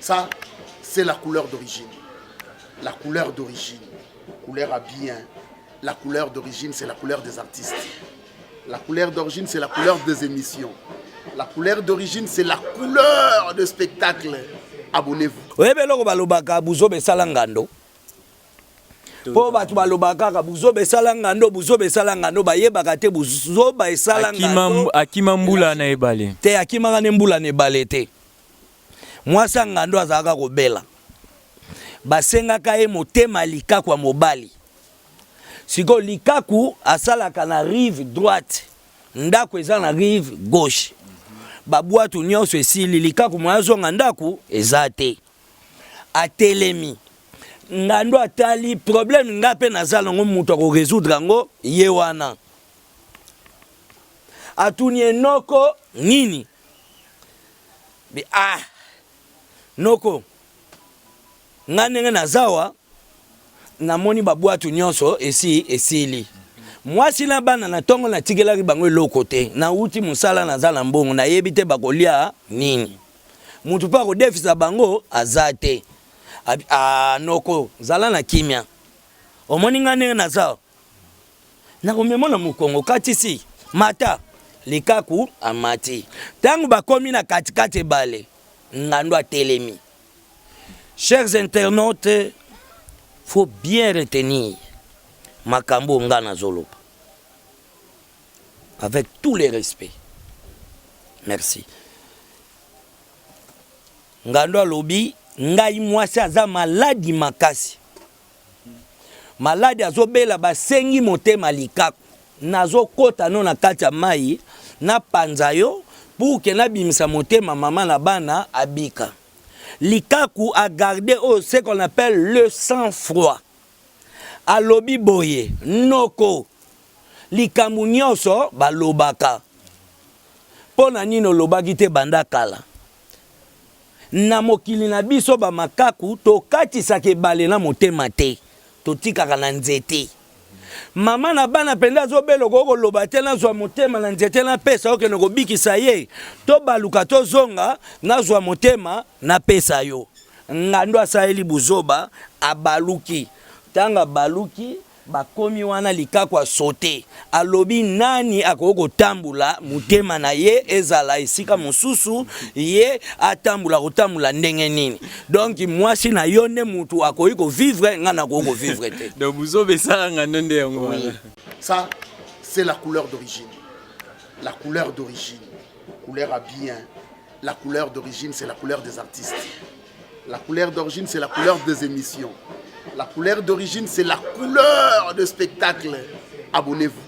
Ça, c'est la couleur d'origine. La couleur d'origine. Couleur à bien. La couleur d'origine, c'est la couleur des artistes. La couleur d'origine, c'est la couleur des émissions. La couleur d'origine, c'est la couleur de spectacle. Abonnez-vous. Oyebi eloko balobaka, buzoba esala ngando, mpo bato balobaka kaka buzoba esala ngando, buzoba esala ngando, bayebaka te buzoba esala ngando. Akima mbula na ebale. Te, akimaka nde mbula na ebale te. Mwasi ya ngando azalaka kobela, basengaka ye motema likaku ya mobali. Sikoyo likaku asalaka na rive droite, ndako eza na rive gauche. Babwatu nyonso esili, likaku moya azonga ndako eza te. Atelemi, ngando atali problème: nga mpe naza nango, moto akorésoudre yango ye wana. Atuni enoko nini? Bi ah, noko, nga ndenge nazawa, namoni babwatu nyonso esi esili, mwasi na bana na ntongo natikelaki bango eloko te, nauti mosala, naza na mbongo, nayebi te bakolia nini, mutu mpe akodefisa bango aza te. Ah, noko, zala na kimia, omoni nga ndenge naza, nakomema na mokongo katisi mata. Likaku amati. Ntango bakomi na katikati ebale, ngando atelemi. Chers internautes, faut bien retenir makambo nga nazoloba avec tous les respects, merci. Ngando alobi: ngai mwasi aza maladi makasi, maladi azobela, basengi motema likaku, nazokɔta no na kati ya mai, napanza yo pour que nabimisa motema, mama na bana abika. Likaku agarde oyo ce qu'on appelle le sang froid. Alobi boye: noko, likambo nyonso balobaka, mpo na nini olobaki te banda kala? Na mokili na biso bamakaku, tokatisaka ebale na motema te, totikaka na nzete. Mama na bana mpenza azobela, okoki koloba te nazwa motema na nzete napesa, okende kobikisa ye, tobaluka tozonga, nazwa motema napesa yo. Ngando asaleli buzoba, abaluki. Ntango abaluki, bakomi wana, likaku asote, alobi: nani akoki kotambola motema na ye ezala esika mosusu, ye atambola kotambola ndenge nini? Donc mwasi na yo nde mutu akoki kovivre, ngai nakoki kovivre te. Donc buzoba esala ngando nde yango wana. Ça, c'est la couleur d'origine. La couleur d'origine. Couleur à bien. La couleur d'origine, c'est la couleur des artistes. La couleur d'origine, c'est la couleur des émissions. La couleur d'origine, c'est la couleur de spectacle. Abonnez-vous.